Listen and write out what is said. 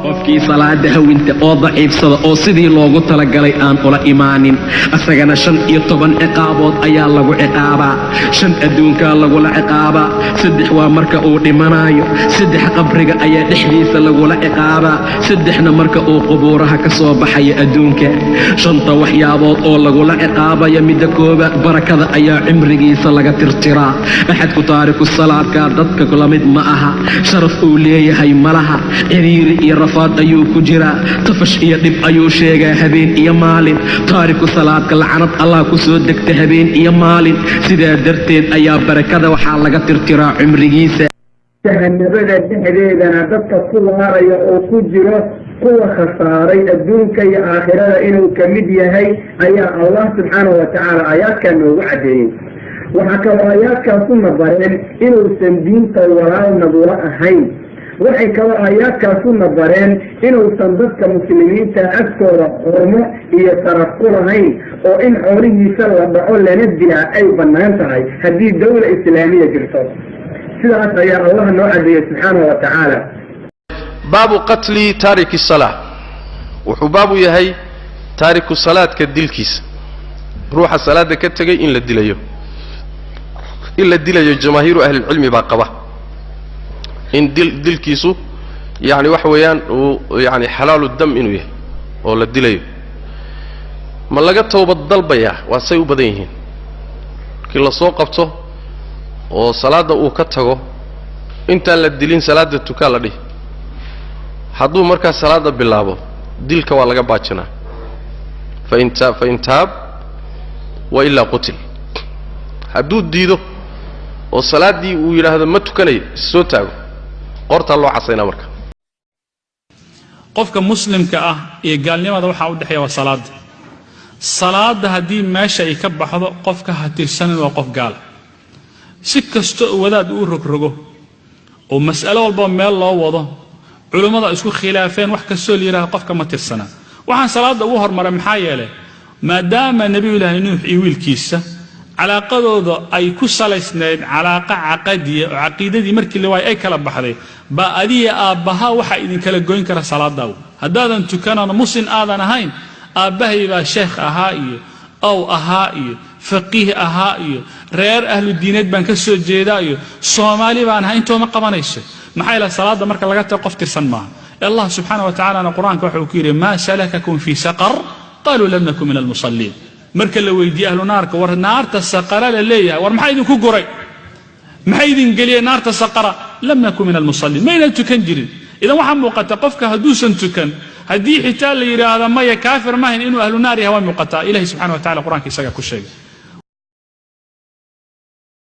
Qofkii salaada hawinta oo daciifsada oo sidii loogu talagalay aan ula imaanin, asagana 15 ciqaabood ayaa lagu ciqaabaa. Shan adduunkaa lagula ciqaabaa, saddex waa marka uu dhimanaayo, saddex qabriga ayaa dhexdiisa lagula ciqaabaa, saddexna marka uu qubuuraha ka soo baxayo adduunka. Shanta waxyaabood oo lagula ciqaabaya, midda koobaad, barakada ayaa cimrigiisa laga tirtiraa. Axadku taariku salaadkaa dadka la mid ma aha, sharaf uu leeyahay malaha, ciriiri iyo rafaad ayuu ku jiraa, tafash iyo dhib ayuu sheegaa habeen iyo maalin. Taariku salaadka lacanad Allah ku soo degta habeen iyo maalin. Sidaa darteed ayaa barakada waxaa laga tirtiraa cimrigiisa. Jahanabada dhexdeedana dadka ku waaraya oo ku jiro kuwa khasaaray adduunka iyo aakhirada inuu ka mid yahay ayaa Allah subxaanahu watacaala aayaadkaa noogu caddeeyey. Waxaa kaloo aayaadkaasuna bareen inuusan diinta walaal nagula ahayn. Waxay kaloo aayaadkaasuna bareen inuusan dadka muslimiinta agtooda xurmo iyo sharaf ku lahayn, oo in xoolihiisa la dhaco lana dilaa ay bannaan tahay haddii dawla islaamiya jirto. Sidaas ayaa Allah noo caddeeyey subxaanahu wa tacaala. Baabu qatli taariki salaa. Wuxuu baabu yahay taariku salaadka dilkiisa, ruuxa salaadda ka tegay in la dilayo. In la dilayo jamaahiiru ahlilcilmi baa qaba, in dil dilkiisu yani waxa weeyaan uu yani xalaalu dam inuu yahay oo la dilayo. Ma laga towbad dalbayaa? Waa say u badan yihiin. Markii la soo qabto oo salaadda uu ka tago, intaan la dilin salaadda tukaa la dhihi. Hadduu markaa salaadda bilaabo, dilka waa laga baajinaa. Fain taab wa ilaa qutil. Hadduu diido oo salaaddii uu yidhaahdo ma tukanayo, is soo taago, qoortaa loo casaynaa marka. Qofka muslimka ah iyo gaalnimada waxaa u dhexeeya waa salaada. Salaada haddii meesha ay ka baxdo, qofka ha tirsanin waa qof gaala. Si kasta oo wadaad uu rogrogo oo mas'alo walba meel loo wado, culummada isku khilaafeen, wax kastoo la yidhahdo, qofka ma tirsanaa. Waxaan salaadda ugu hormaray maxaa yeelay, maadaama Nebiyulaahi Nuux iyo wiilkiisa calaaqadooda ay ku salaysnayd calaaqa caqadiya oo caqiidadii markii la waayay ay kala baxday, baa adiya aabbaha waxaa idinkala goyn kara salaadaaw. Haddaadan tukanano, muslim aadan ahayn, aabbahay baa sheekh ahaa iyo ow ahaa iyo faqiih ahaa iyo reer ahlu diineed baan ka soo jeedaa iyo Soomaali baan ahaa, intooma qabanayso. Maxaa yeele, salaadda marka laga tago qof tirsan maaha. Allah subxaana wa tacalana Qur-aanka waxa uu ku yidhi: "Maa salakakum fii saqar? Qaluu lam naku min almusalliin." Marka la weydiiye ahlu naarka, war naarta saqara la leeyahay, war maxaa idinku guray, maxay idin geliyeen naarta saqara? "Lam naku min almusalliin", maynan tukan jirin. Idan waxaa muuqata qofka hadduusan tukan, haddii xitaa la yidhaahdo maya, kaafir mahayn, inuu ahlu naar yahay waa muuqataa. Ilahi subxana wa tacala Qur-aanka isagaa ku sheegay.